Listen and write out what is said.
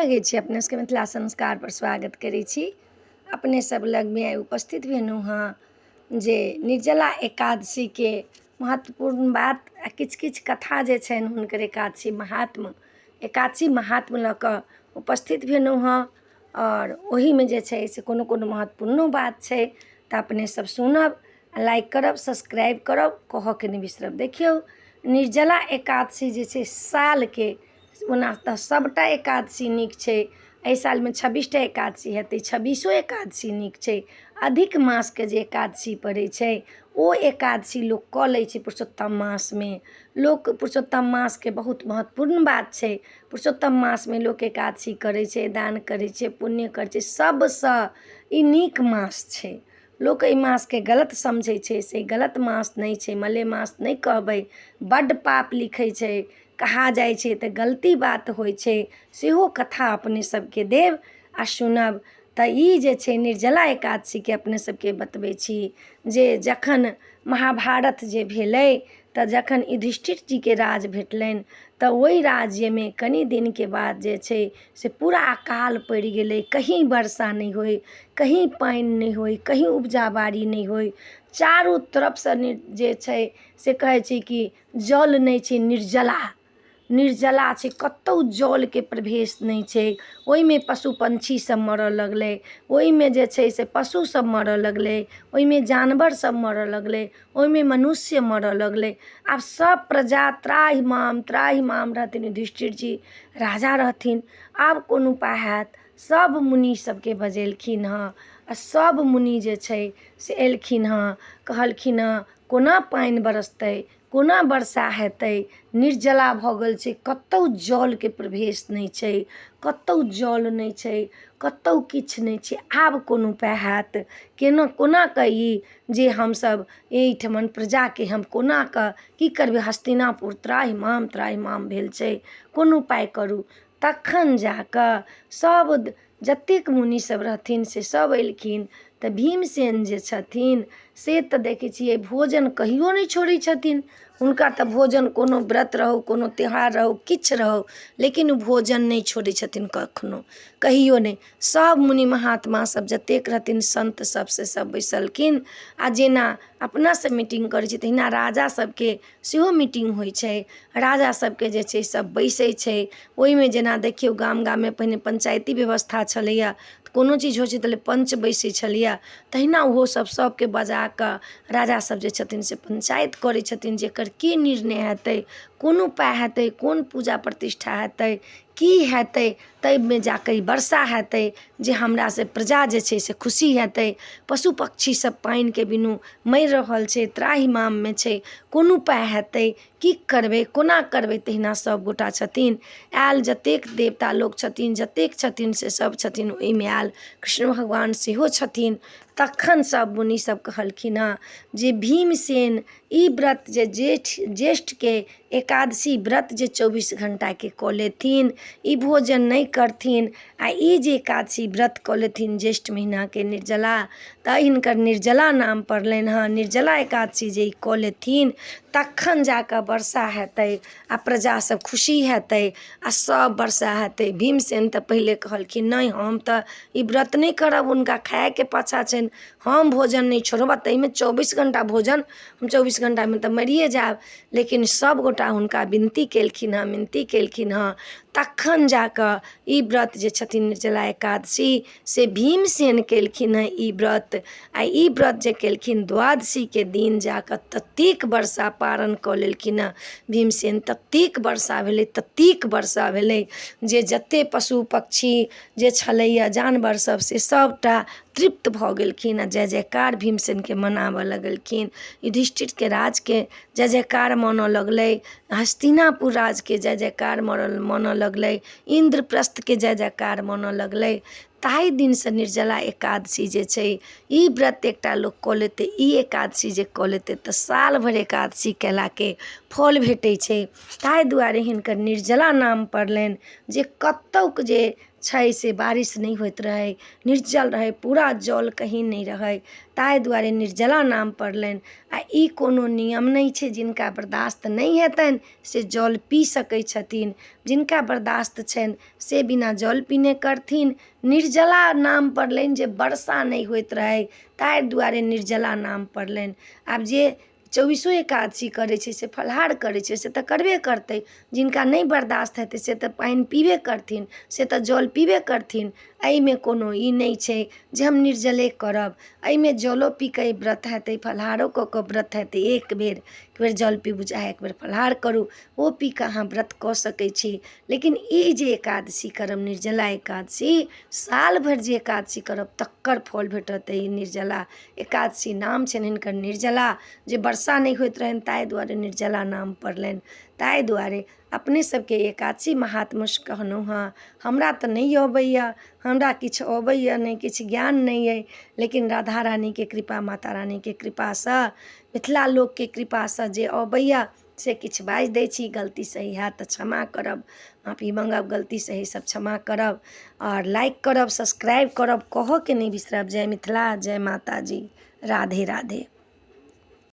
लगै छी। अपने सबके मिथिला संस्कार पर स्वागत करै छी। अपने सब लगमे आइ उपस्थित भेलहुँ हँ जे निर्जला एकादशीके महत्वपूर्ण बात आ किछु किछु कथा जे छनि हुनकर एकादशी महात्म, एकादशी महात्म लऽ कऽ उपस्थित भेलहुँ हँ। आओर ओहीमे जे छै से कोनो कोनो महत्वपूर्णो बात छै, तऽ अपने सब सुनब, लाइक करब, सब्सक्राइब करब, कहऽके नहि बिसरब। देखियौ, निर्जला एकादशी जे छै सालके, ओना तऽ सभटा एकादशी नीक छै। एहि सालमे 26टा एकादशी हेतै, छब्बीसो एकादशी नीक छै। अधिक मासके जे एकादशी पड़ै छै ओ एकादशी लोक कऽ लै छै। पुरुषोत्तम मासमे लोक, पुरुषोत्तम मासके बहुत महत्वपूर्ण बात छै। पुरुषोत्तम मासमे लोक एकादशी करै छै, दान करै छै, पुण्य करै छै। सबसँ ई नीक मास छै। लोक एहि मासके गलत समझै छै, से गलत मास नहि छै। मलेमास नहि कहबै, बड्ड पाप लिखै छै, कहा जाइ छै, तऽ गलती बात होइ छै। सेहो कथा अपने सबके देब आ सुनब। तऽ ई जे छै निर्जला एकादशीके अपने सबके बतबै छी जे जखन महाभारत जे भेलै, तऽ जखन युधिष्ठिर जीके राज भेटलनि, तऽ ओहि राज्यमे कनि दिनके बाद जे छै से पूरा अकाल पड़ि गेलै। कहीं वर्षा नहि होइ, कहीं पानि नहि होइ, कहीं उपजा बाड़ी नहि होइ। चारू तरफसँ जे छै से कहै छै कि जल नहि छै, निर्जला निर्जला छै, कतहु जलके प्रवेश नहि छै। ओहिमे पशु पंछी सब मरऽ लगलै, ओहिमे जे छै से पशु सब मरऽ लगलै, ओहिमे जानवर सब मरऽ लगलै, ओहिमे मनुष्य मरऽ लगलै। आब सब प्रजा त्राहिमाम त्राहिमाम रहथिन। युधिष्ठिर जी राजा रहथिन। आब कोन उपाय हैत? सब मुनि सबके बजेलखिन हँ आ सब मुनि जे छै से एलखिन हँ, कहलखिन हँ, कोना पानि बरसतै, कोना वर्षा हेतै? निर्जला भऽ गेल छै, कतहु जलके प्रवेश नहि छै, कतहु जल नहि छै, कतहु किछु नहि छै। आब कोन उपाय हैत? केना कोना कऽ ई जे हमसब एहिठमन प्रजाके हम कोना कऽ की करबै? हस्तिनापुर त्राहिमाम त्राहिमाम भेल छै, कोन उपाय करू? तखन जाकऽ सब जतेक मुनि सब रहथिन से सब एलखिन। तऽ भीमसेन जे छथिन से तऽ देखै छियै भोजन कहियो नहि छोड़ै छथिन। हुनका तऽ भोजन, कोनो व्रत रहौ, कोनो त्यौहार रहौ, किछु रहौ, लेकिन ओ भोजन नहि छोड़ै छथिन कखनो कहियो नहि। सब मुनि महात्मा सब जतेक रहथिन, संत सब, से सब बैसलखिन। आ जेना अपना सब मीटिंग करै छी, तहिना राजा सबके सेहो मीटिंग होइ छै। राजा सबके जे छै सब बैसै छै ओहिमे। जेना देखियौ, गाम गाममे पहिने पंचायती व्यवस्था छलैए, कोनो चीज होइ छै तऽ पंच बैसै छलैए, तहिना ओहो सब सबके बजा कऽ राजा सब जे छथिन से पंचायत करै छथिन जे एकर की निर्णय हेतै, कोन उपाय हेतै, कोन पूजा प्रतिष्ठा हेतै, की हेतै, ताहिमे जाकऽ ई वर्षा हेतै जे हमरासँ प्रजा जे छै से खुशी हेतै। पशु पक्षी सब पानिके बिनु मरि रहल छै, त्राहिमाममे छै, कोन उपाय हेतै, की करबै, कोना करबै? तहिना सभगोटा छथिन आयल, जतेक देवता लोक छथिन, जतेक छथिन से सब छथिन ओहिमे आयल, कृष्ण भगवान सेहो छथिन। तखन सब मुनि सब कहलखिन हँ जे भीमसेन ई व्रत जे जेठ ज्येष्ठके एकादशी व्रत जे 24 घण्टाके कऽ लेथिन, ई भोजन नहि करथिन आ ई जे एकादशी व्रत कऽ लेथिन ज्येष्ठ महिनाके निर्जला, तऽ हिनकर निर्जला नाम पड़लनि हँ, निर्जला एकादशी जे ई कऽ लेथिन तखन जाकऽ वर्षा हेतै आ प्रजा सब खुशी हेतै आ सब वर्षा हेतै। भीमसेन तऽ पहिले कहलखिन, नहि, हम तऽ ई व्रत नहि करब, हुनका खायके पाछाँ छनि, हम भोजन नहि छोड़ब, ताहिमे 24 घण्टा भोजन, हम 24 घण्टामे तऽ मरिए जायब। लेकिन सभगोटा हुनका विनती केलखिन हँ, मिनती केलखिन हँ, तखन जाकऽ ई व्रत जे छथिन निर्जला एकादशी से भीमसेन केलखिन हँ ई व्रत। आ ई व्रत जे केलखिन द्वादशीके दिन जाकऽ ततेक वर्षा पारण कऽ लेलखिन हँ भीमसेन, ततेक वर्षा भेलै, ततेक वर्षा भेलै जे जते पशु पक्षी जे छलैए, जानवर सब, से सबटा तृप्त भऽ गेलखिन आ जय जयकार भीमसेनके मनाबऽ लगलखिन। युधिष्ठिरके राजके जय जयकार मानऽ लगलै, हस्तिनापुर राजके जय जयकार मरल मानऽ लगलै, इन्द्रप्रस्थके जय जयकार मानऽ लगलै। ताहि दिनसँ निर्जला एकादशी जे छै, ई व्रत एकटा लोक कऽ लेतै, ई एकादशी जे कऽ लेतै तऽ साल भरि एकादशी कयलाके फल भेटै छै। ताहि दुआरे हिनकर निर्जला नाम पड़लनि, जे कतहुके जे छै से बारिश नहि होइत रहै, निर्जल रहै, पूरा जल कहीँ नहि रहै, ताहि दुआरे निर्जला नाम पड़लनि। आ ई कोनो नियम नहि छै, जिनका बर्दाश्त नहि हेतनि से जल पी सकै छथिन, जिनका बर्दाश्त छनि से बिना जल पीने करथिन। निर्जला नाम पड़लनि जे वर्षा नहि होइत रहै, ताहि दुआरे निर्जला नाम पड़लनि। आब जे चौबीसो एकादशी करै छै से फलाहार करै छै, से तऽ करबे करतै। जिनका नहि बर्दाश्त हेतै से तऽ पानि पीबे करथिन, से तऽ जल पीबे करथिन। एहिमे कोनो ई नहि छै जे हम निर्जले करब, एहिमे जलो पी कऽ ई व्रत हेतै, फलाहारो कऽ कऽ व्रत हेतै। एक बेर एक बेर जल पीबू चाहे एक बेर फलाहार करू, ओ पी कऽ अहाँ व्रत कऽ सकै छी। लेकिन ई जे एकादशी करब निर्जला एकादशी, साल भरि जे एकादशी करब तकर फल भेटत। ई निर्जला एकादशी नाम छनि हिनकर निर्जला, जे वर्षा नहि होइत रहनि ताहि दुआरे निर्जला नाम पड़लनि। ताहि दुआरे अपने सबके एकादशी महात्म्य कहलहुँ हँ। हमरा तऽ नहि अबैए, हमरा किछु अबैए नहि, किछु ज्ञान नहि अइ, लेकिन राधा रानीके कृपा, माता रानीके कृपासँ, मिथिला लोकके कृपासँ जे अबैए से किछु बाजि दै छी। गलती सही हैत तऽ क्षमा करब, माफी मङ्गब, गलती सही सब क्षमा करब, आओर लाइक करब, सब्सक्राइब करब, कहऽके नहि बिसरब। जय मिथिला, जय माताजी, राधे राधे।